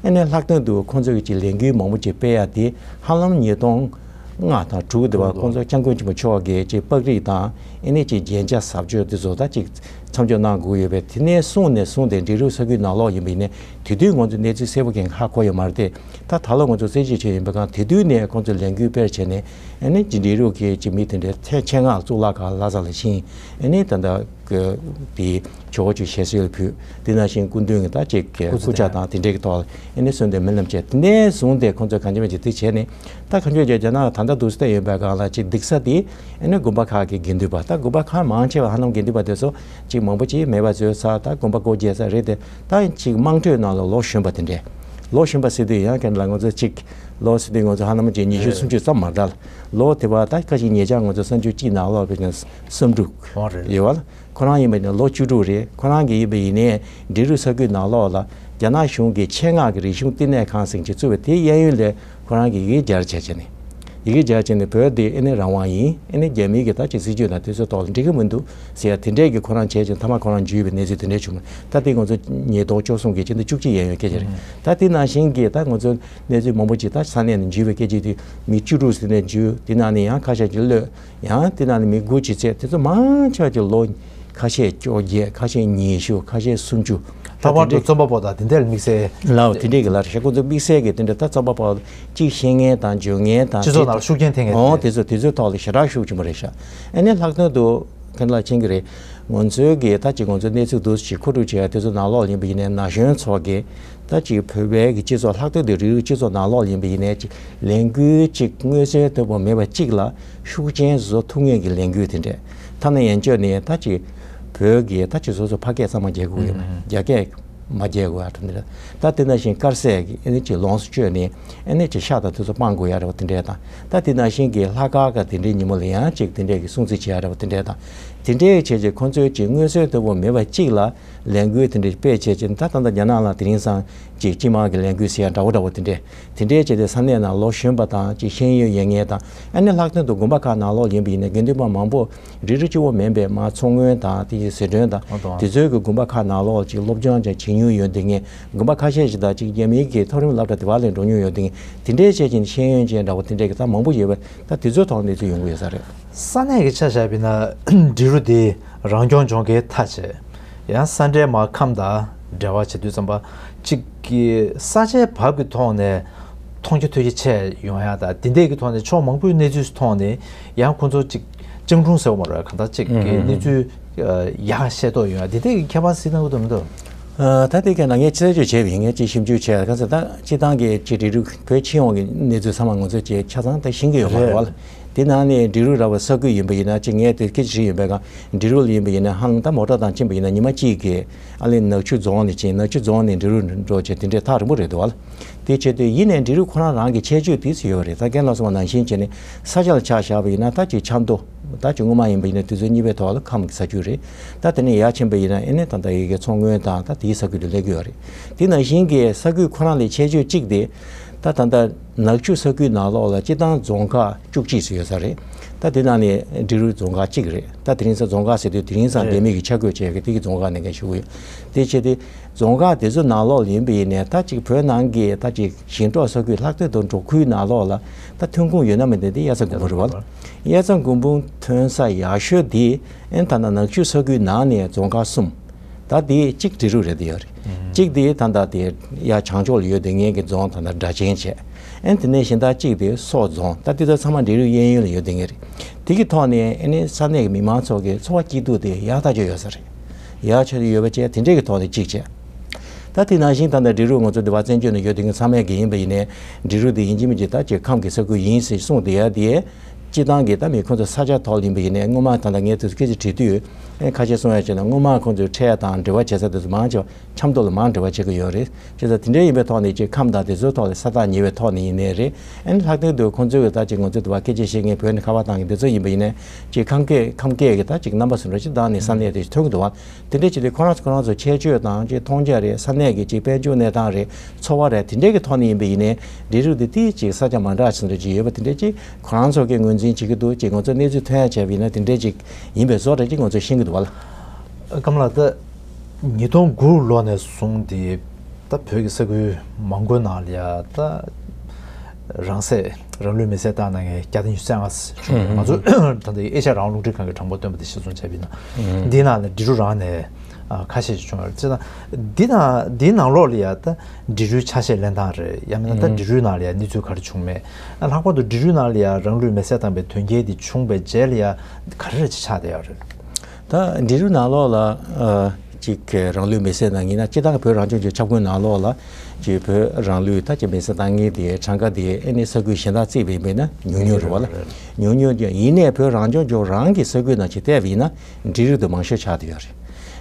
ཨེ་ནས་ལྷག་དོན་དུ་ཁོང་ཚོས་ཀྱི་ཅིག་ལས་འགུལ་མང་པོ་ཅིག་སྤེལ་ཡ་དེ་ཧ་ལམ་ཉིས་སྟོང་ལྔ་དང་དྲུག་དེ་བར་ཁོང་ཚོ་སྐྱབས་མགོན་ཆེན་པོ་མཆོག་གིས་ཅིག་པགས་རིགས་དང་ཨེ་ནས་ཅིག་རྒྱན་ཆ་ཟབ་སྤྱོད་དེ་ཚོ་ད་ཅིག་མཚམས་འཇོག་གནང་དགོས་ཡོད་པས། དེ་ནས་བཟུང་ནས་བཟུང་སྟེ་འབྲི་རུ་ས་ཁུལ་ནང་ལོགས་ཡིན་པ་ཡིན་ནའི་དེ་དུས་ང་ཚོ་གནས་ཚུལ་གསལ་པོ་གང་ཧ་གོ་ཡོད་མ་རེད་དེ། ད་ད་ལོ་ང་ཚོ་རྩེད་གཅིག་བྱས་ཡིན་པའི་སྒང་དེ་དུས་ནས་ཁོང་ཚོས་ལས་འགུལ་སྤེལ་བྱས་ནས་ཨེ་ནས་ཅིག་འབྲི་རུ་གི་ཅིག་མི་དེ་འདྲའི་ཆེད་མངགས་གཙུག་ལག་ཁང་ལྷ་ས་ལ་ཕྱིན། ཨེ་ནས་ད་ལྟ་གི་དེ་ཇོ་བོ་རྗེ་ཞལ་གསེར་ལ་ཕུལ། དེ་ནང་བཞིན་སྐུ་མདུན་གྱི་ད་ཅིག་གི་སྐུ་ཚེ་སྐུ་ཕྱྭ་དང་དེ་འདྲའི་གི་ཐོག་ལ་ཨེ་ནས་གསོལ་འདེབས་སྨོན་ལམ་བཅས་དེ་ནས་བཟུང་སྟེ་ཁོང་ཚོས་གང་བྱས་མ་བྱས་དེ་བྱས་ནས། ད་གང་བྱས་ཀྱང་རྒྱ་ནག་ད་ལྟ་འདུག་སེ་བལྟས་ཡོད་པའི་སྒང་ལ་ཅིག་སྡིག་ས་དེ་ཨེ་ནས་དགོན་པ་ཁག་གི་དགེ་འདུན་པ། ད་དགོན་པ་ཁག་མང་ཆེ་བ་ཧ་ལམ་དགེ་འདུན་པ་དེ་ཚོ་ཅིག་མང་པོ་ཅིག་མེད་པ་བཟོས་ཚར། ད་དགོན་པ་སྒོ་བརྒྱབ་ཚར་རེད་དེ། ད་ཅིག་དམངས་ཁྲོད་ནང་ལ་ལོ་གཞོན་པ་དེ་འདྲས། ལོ་གཞོན་པ་ཟེར་དུས་ཡང་ཁྱེད་ལ་ང་ཚོ་ཅིག་ལོ་ཟེར་དུས་ང་ཚོ་ཧ་ལམ་ཅིག་ཉི་ཤུ་སུམ་ཅུ་ཙམ་མ་ད་ལོ་དེ་བ་ད་ཁ་ཅིག་ཉེ་ཆར་ང་ཚོ་གསར་འགྱུར་གཅིག་ནང་ལོགས་བྱས་ན་བསམ་འགྲུབ་ཡོད་བ་ལ། ཁོ་རང་ཡིན་པ་ཡིན་ན་ལོ་བཅུ་དྲུག་རེད། ཁོ་རང་གི་ཡིན་པ་ཡིན་ནའི་འབྲི་རུ་ས་ཁུལ་ནང་ལོགས་ལ་རྒྱ་ནག་གཞུང་གི་ཆེད་མངགས་ཀྱི་རིག་གཞུང་བསྟི་གནས་ཁང་ཟེར་ཅིག་བཙུགས་པའི་དེའི་གཡས་གཡོན་ལ་ཁོ་རང་གིས་ཡི་གེ་སྦྱར་བྱས་བྱས་ནས། ཡི་གེ་སྦྱར་བྱས་ནས་བོད་འདི་ཨེ་ནི་རང་དབང་ཡིན། ཨེ་ནི་རྒྱ་མིའི་གི་ད་ཅིག་སྲིད་ཇུས་དང་དེ་ཚོའི་ཐོག་ལ་འགྲིག་གི་མི་འདུག་ཟེར་ཡ་དེ་འདྲས་ཀྱི་ཁོ་རང་བྱས་ཅིང་མཐའ་མ་ཁོ་རང་འཇུས་པའི་གནས་ཚུལ་དེ་འདྲས་བྱུང་། ད་དེ་ང་ཚོ་ཉིས་སྟོང་བཅུ་གསུམ་གི་ཕྱི་ཟླ་བཅུ་གཅིག་ཡན་ཡོད་སྐད་ཆ་རེད། ད་དེ་ནང་བཞིན་གྱི་ད་ང་ཚོ་གནས་ཚུལ་མང་པོ་ཅིག་ད་ས་གནས་ནས་འཇུས་པའི་སྐད་ཆ་དེ་མི་བཅུ་དྲུག་ཟེར་ནས་འཇུས། དེ་ནང་ནས་ཡང་ཁ་ཤས་ཅིག་གློད། ཡང་དེ་ནང་ནས་མི་དགུ་ཅིག་བཙལ། དེ་ཚོ་མང་ཆེ་བ་ཅིག་ལོ་ཁ་ཤས་བཅོ་བརྒྱད། ཁ་ཤས་ཉི་ཤུ། ཁ་ཤས་སུམ་ཅུ། ལྷག་པར་དུ་རྩོམ་པ་པོ་དང་དེ་འདྲ་ལ་དམིགས་བསལ་ལའོ་དེ་འདྲས་ཀྱི་ལར་ཤ་ཁོ་ཚོ་དམིགས་བསལ་གྱི་དེ་འདྲ་ད་རྩོམ་པ་པོ་གཅིག་ཤེས་མཁན་དང་འཇོན་མཁན་དང་སྤྱི་ཚོགས་ནང་ལ་ཤུགས་རྐྱེན་ཐེབས་མཁན། ཨོ་དེ་དེ་ཚོ་དེ་ཚོའི་ཐོག་ལ་ཞེ་དྲག་ཤུགས་ཆེན་པོ་རེད་ཤག་ཨ་ནི་ལྷག་དོན་དུ་ཁ་ལ་ཕྱིན་གྱི་རེད། ང་ཚོའི་གི་ད་ཅིག་ང་ཚོའི་གནས་ཚུལ་འདུག་ཅིག་མཁོ་སྒྲུབ་བྱེད་ཡ་དེ་ཚོ་ནང་ལོགས་ཡིན་པ་ཡིན་ནའི་ན་གཞོན་ཚོ་གི་ད་ཅིག་བོད་པའི་གི་སྤྱི་ཚོགས་ལྷག་དོན་དུ་རིགས་རུས་སྤྱི་ཚོགས་ནང་ལོགས་ཡིན་པ་ཡིན་ནའི་ཅིག་ལས་འགུལ་ཅིག་མངོན་གསལ་དོད་པོ་མེད་པ་ཅིག་ལ་ཤུགས་རྐྱེན་བཟོ་ཐུབ་མཁན་གྱི་ལས་འགུལ་དེ་འདྲས། ཐ་ན་ཡན་ཆོད་ནས་ད་ཅིག་བོད་ཀྱི་ད་ཅིག་སོ་སོ་ཕ་སྐད་གཙང་མ་རྒྱག་དགོས་ཡོད་ན་རྒྱ་སྐད་མ་རྒྱག་དགོས་ཡ་དེ་འདྲས། ད་དེ་ནང་བཞིན་དཀར་ཟས་ཀྱི་ཨེ་ནི་ཅིག་ལོངས་སུ་སྤྱོད་ནས་ཨེ་ནི་ཅིག་ཤ་དང་དེ་ཚོ་སྤང་དགོས་ཡ་རེད་བ་དེ་འདྲས་དང་། ད་དེ་ནང་བཞིན་གྱི་ལྷག་དཀར་ག་དེ་འདྲའི་ཉིན་མོ་ལ་ཡང་ཅིག་དེ་འདྲས་ཀྱི་སྲུང་བརྩི་བྱེད་ཡ་རེད་བ་དེ་འདྲས་དང་། དེ་འདྲའི་བྱས་རྗེས་ཁོང་ཚོའི་ཅིག་མངོན་གསལ་དོད་པོ་མེད་པ་གཅིག་ལ་ལས་འགུལ་དེ་འདྲ་སྤེལ་བྱས་རྗེས། ད་ད་ལྟ་རྒྱ་ནག་ལ་དེ་རིང་སང་ཅིག་སྤྱི་དམངས་ཀྱི་ལས་འགུལ་ཟེར་ཡ་འདྲ་བོ་འདྲ་བོ་དེ་འདྲས། དེ་འདྲའི་བྱས་ཏེ་ས་གནས་ནང་ལོ་གཞོན་པ་དང་ཅིག་ཤེས་ཡོན་ཡོད་མཁན་དང་། ཨ་ནི་ལྷག་དོན་དུ་དགོན་པ་ཁག་ནང་ལོགས་ཡིན་པ་ཡིན་ན་དགེ་འདུན་པ་མང་པོ་འབྲི་རུ་གཅིག་པོ་མིན་པའི་མར་མཚོ་སྔོན་དང་དེ་ཡི་ཟི་ཁྲོན་དང་། ཨོ་དང་། དེ་ཚོའི་གི་དགོན་པ་ཁག་ནང་ལོགས་ཅིག་སློབ་སྦྱོང་ཅིག་བྱེད་མྱོང་ཡོད་དེ་ངས་དགོན་པ་ཁ་ཤས་ཤིག་དང་ཅིག་རྒྱ་མིའི་གི་མཐོ་རིམ་སློབ་གྲྭ་དེ་བ་ལ་འགྲོ་མྱོང་ཡོད་དེ་ངས་དེ་འདྲའི་བྱས་ཀྱི་ཤེས་ཡོན་ཅན་འདྲ་བོ་དེ་འདྲའི་གི་ད་མང་པོ་ཡོད་པས། ད་དེ་ཚོའི་ཐོག་གནས་ཚུལ་ཡོང་གི་ཡོད་ས་རེད། ས་གནས་ཀྱི་ཆ་བཞག་པ་ཡིན་ན་འབྲི་རུ་དེ་རང་སྐྱོང་ལྗོངས་ཀྱི་མཐའ་བྱས། ཡང་ས་འབྲེལ་མ་ཁམས་དང་འབྲེལ་བ་བྱེད་དུས་ཙམ་པ་གཅིག་གི་ས་ཆའི་བབ་ཀྱི་ཐོག་ནས་མཐོང་རྒྱ་ཐོས་རྒྱ་ཆེ་ཡོང་ཡ་དང་། དེ་འདྲས་ཀྱི་ཐོག་ནས་ཕྱོགས་མང་པོའི་གནས་ཚུལ་ཐོག་ནས་ཡང་ཁོང་ཚོ་གཅིག་སྤྱང་གྲུང་ཟེར་བ་མ་རེད། གང་ལྟར་གཅིག་གི་གནས་ཚུལ་ཡག་ཤེས་རྟོགས་ཡོང་ཡ་དེ་འདྲས་ཀྱི་ཁྱད་པར་གཟིགས་གནང་གི་འདུག་མི་འདུག་ཨ། ད་དེ་ག་ན་ངས་ཆེད་བརྗོད་བྱས་པ་ཡིན། ངས་ཅིག་ཞིབ་འཇུག་བྱས། གང་ཟེར་ད་སྤྱི་བཏང་གི་ཅིག་འབྲི་རུ་བོད་སྤྱི་ཡོངས་ཀྱི་གནས་ཚུལ་ཚང་མ་ང་ཚོས་ཅིག་ཆ་ཚང་ད་ཤེས་ཀྱི་ཡོད་མ་རེད་བ་ལ། དེ་ནང་ནས་འབྲི་རུ་ར་བ་ས་ཁུལ་ཡིན་པ་ཡིན་ན་ཅིག་ངས་དེ་སྐད་ཆ་དྲིས་ཡོད་པའི་སྒང་། འབྲི་རུ་ལ་ཡིན་པ་ཡིན་ན་ཧང་ད་མོ་ཊ་དང་ཕྱིན་པ་ཡིན་ན་ཉི་མ་གཅིག་གི་ཨ་ལེ་ནག་ཆུ་རྫོང་ནས་ཕྱིན། ནག་ཆུ་རྫོང་ནས་འབྲི་རུ་འགྲོ་བྱས་དེ་འདྲའི་ཐག་རིང་པོ་རེད་འདུག་བ་ལ། དེ་བྱས་དུས་ཡིན་ནའི་འབྲི་རུ་ཁོ་རང་རང་གི་ཁྱད་ཆོས་དེ་ཚོ་ཡོད་པ་རེད། ད་རྒན་ལགས་གསུངས་པ་ནང་བཞིན་བྱས་ནས་ས་ཆ་ལ་ཆ་བཞག་པ་ཡིན་ན་ད་ཅིག་ཆབ་མདོ། ད་ཅིག་སྔོན་མ་ཡིན་པ་ཡིན་ན་དུས་ཚོད་གཉིས་པའི་ཐོག་ལ་ཁམས་ཀྱི་ས་ཁུལ་རེད། ད་དེ་ནས་ཡར་ཕྱིན་པ་ཡིན་ན་ཨེ་ནས་ད་ལྟ་ཡི་གེ་མཚོ་སྔོན་དང་ད་དེའི་ས་ཁུལ་དུ་སླེབས་ཀྱི་ཡོད་རེད། དེ་ནང་བཞིན་གྱི་ས་ཁུལ་ཁོ་རང་ལ་ཁྱད་ཆོས་གཅིག་དེ། ད་ད་ལྟ་ནག་ཆུ་ས་ཁུལ་ནང་ལོགས་ལ་སྤྱི་བཏང་རྫོང་ཁག་བཅུ་གཅིག་ཙམ་ཡོད་ས་རེད། ད་དེ་ནང་ནས་འབྲི་རུ་རྫོང་ཁག་གཅིག་རེད། ད་དེ་རིང་སང་རྫོང་ཁག་ཟེར་དུས་དེ་རིང་སང་རེད། རྒྱ་མི་གི་ཆ་བགོས་བྱས་ཀྱི་དེ་གི་རྫོང་ཁག་ནས་འགན་ཞུ་གི་ཡོད། དེ་བྱས་ཏེ་རྫོང་ཁག་དེ་ཚོ་ནང་ལོགས་ལ་ཡིན་པ་ཡིན་ནའི་ད་ཅིག་བོད་ནང་གི་ད་ཅིག་ཞིང་འབྲོག་ས་ཁུལ་ལྷག་དོན་དུ་འབྲོག་ཁུལ་ནང་ལོགས་ལ་ད་ཐོན་ཁུངས་ཡོད་ན་མེད་ན་དེ་གཡའ་རྩེ་དགུན་འབུམ་རེད་བ་ལ། གཡའ་རྩེ་དགུན་འབུམ་ཐོན་ས་ཡག་ཤོས་དེ་ཨེ་ད་ལྟ་ནག་ཆུ་ས་ཁུལ་ནང་ནས་རྫོང་ཁག་གསུམ། ད་དེ་གཅིག་འབྲི་རུ་རེད་དེ་ཡོད་རེད། གཅིག་དེ་ད་ལྟ་དེ་གཡའ་བྱང་ཕྱོགས་ལ་ཡོད་དེ་ངེད་ཀྱི་རྫོང་ད་ལྟ་སྦྲ་ཆེན་བྱས། ཨེ་དེ་ནས་གཞན་དག་གཅིག་དེ་སོག་རྫོང་། ད་དེ་ཚོ་ཚང་མ་འབྲི་རུ་གཡས་གཡོན་ལ་ཡོད་དེ་ངེད་རེད། དེ་གི་ཐོག་ནས་ཨེ་ནས་ས་གནས་ཀྱི་མི་མང་ཚོ་གི་འཚོ་བ་སྐྱིད་སྡུག་དེ་ཡག་ཐག་ཆོད་ཡོད་ས་རེད། ཡག་ཆེད་དུ་ཡོད་པ་བཅས་དེ་འདྲས་ཀྱི་ཐོག་ནས་གཅིག་བྱས། ད་དེ་ནང་བཞིན་ད་ལྟ་འབྲི་རུ་ང་ཚོ་འདི་བ་བཙན་བྱོལ་ནང་ཡོད་དེ་ངེད་ཚང་མས་ཀྱི་ཡིན་པ་ཡིན་ནའི་འབྲི་རུ་དེ་ཡིན་གཅིག་མིན་གཅིག་ད་ཅིག་ཁམས་ཀྱི་ས་ཁུལ་ཡིན་ཟེར་གསུངས་བསྡད་ཡ་དེ། སྤྱི་བཏང་གི་ད་མི་ཁོང་ཚོ་ས་ཆ་ཐོག་ལ་ཡིན་པ་ཡིན་ནའི་སྔོན་མ་ད་ལྟ་ངས་དུས་སྐད་ཆ་དྲིས་དུས། ཨེ་ཁ་ཤས་གསུང་ཡ་བྱས་ན་སྔོན་མ་ཁོང་ཚོའི་འཕྲད་ཡ་དང་འབྲེལ་བ་བྱེད་ས་དེ་ཚོ་མང་ཆེ་བ་ཆབ་མདོ་ལ་མང་འབྲེལ་བ་བྱེད་ཀྱི་ཡོད་རེད། བྱས་ཙང་དེ་འདྲའི་ཡིན་པའི་ཐོག་ནས་ཅིག་ཁམས་དང་དེ་ཚོའི་ཐོག་ལ་ས་ཐག་ཉེ་བའི་ཐོག་ནས་ཡིན་ནའི་རེད། ཨེ་ནི་ལྷག་དོན་དུ་ཁོང་ཚོའི་གི་ད་ཅིག་ང་ཚོའི་དུ་བ་སྐད་ཆ་བཤད་མཁན་བོད་ནས་ཁ་པར་བཏང་མཁན་དེ་ཚོ་ཡིན་པ་ཡིན་ནའི་ཅིག་ཁམས་སྐད་ཁམས་སྐད་གི་ད་ཅིག་རྣམ་པ་སུ་འདྲ་ཅིག་བཏང་ནས་ས་གནས་དེ་ཐོན་གྱི་འདུག་བ། དེ་འདྲ་བྱས་ཏེ་ཁོ་རང་ཚོ་ཁོ་རང་ཚོ་ཁྱད་ཆོས་དང་ཅིག་མཐོང་རྒྱ་རེད། ས་གནས་ཀྱི་ཅིག་དཔལ་འབྱོར་གནས་སྟངས་རེད། འཚོ་བ་རེད། དེ་འདྲའི་གི་ཐོག་ནས་ཡིན་པ་ཡིན་ནའི་འབྲི་རུ་དེ་ཏིས་ཅིག་ས་ཆ་མ་འདྲ་ཅིག་འདྲ་ཅིག་ཡོད་པ་དེ་འདྲ་ཅིག་ཁོ་རང་ཚོ་གི་ངོས་འཛིན་བྱེད་ཀྱི་འདུག་ཅིག་ང་ཚོ་གནས་ཚུལ་ཐོན་ཡ་བྱས་པ་ཡིན་ན་དེ་འདྲ་ཅིག་ཡིན་པའི་བཟོ་འདྲ་ཅིག་ང་ཚོ་ཤེས་ཀྱི་འདུག་བ་ལ། སྐམ་ལགས། ད་ཉིས་སྟོང་དགུ་ལོ་ནས་བཟུང་སྟེ་ད་བོད་ཀྱི་ས་ཁུལ་མང་པོའི་ནང་ལ་ཡ་ད་རང་སྲིད་རང་ལུས་མེར་སྲེག་བཏང་གནང་མཁན་བརྒྱ་དང་ཉི་ཤུ་རྩ་ལྔ་ཞིག་བྱུང་། ང་ཚོ་ད་ལྟ་ཨེ་ཤ་ཡ་རང་དབང་རླུང་འཕྲིན་ཁང་གི་གྲངས་འབོར་བཏོན་པ་དེ་གཞིར་བཟུང་བྱས་པ་ཡིན་ན། འདིའི་ནང་ནས་འབྲི་རུ་རང་ནས་ཨ་ཁ་ཤས་ཤིག་བྱུང་ཡོད་རེད། བྱས་ཙང་འདི་དང་འདིའི་ནང་ལོགས་ལ་ཡ་ད་འབྲི་རུའི་ཆ་ཤས་ལེན་སྟངས་རེད། ཡང་མིན་ན་ད་འབྲི་རུའི་ནང་ལ་ཡ་གནས་ཚུལ་ག་རེ་བྱུང་མེད། ལྷག་པར་དུ་འབྲི་རུའི་ནང་ལ་ཡ་རང་ལུས་མེར་སྲེག་བཏང་པའི་དོན་རྐྱེན་དེ་བྱུང་བའི་རྗེས་ལ་ཡ་ག་རེ་རེ་ཆགས་བསྡད་ཡོད་རེད། ད་འབྲི་རུ་ནང་ལོགས་ལ་ཨ་ཅིག་རང་ལུས་མེར་སྲེག་གནང་ཡིན་ན་སྤྱི་བཏང་བོད་རང་སྐྱོང་ལྗོངས་ཁྱབ་ཁོངས་ནང་ལོགས་ལ་ཅིག་བོད་རང་ལུས་ད་ཅིག་མེར་སྲེག་བཏང་མཁན་དེ་གྲངས་ཀ་དེ་ཨེ་ནི་ས་ཁུལ་གཞན་དག་བརྩིས་པ་ཡིན་པ་ཡིན་ན་ཉུང་ཉུང་རེད་བ་ལ། ཉུང་ཉུང་ཀྱང་ཡིན་ནའི་བོད་རང་སྐྱོང་ལྗོངས་རང་གི་ས་ཁུལ་ནང་ཅིག་བལྟས་པ་ཡིན་ན་འབྲི་རུ་དེ་མང་ཤོས་ཆགས་བསྡད་ཡོད་རེད།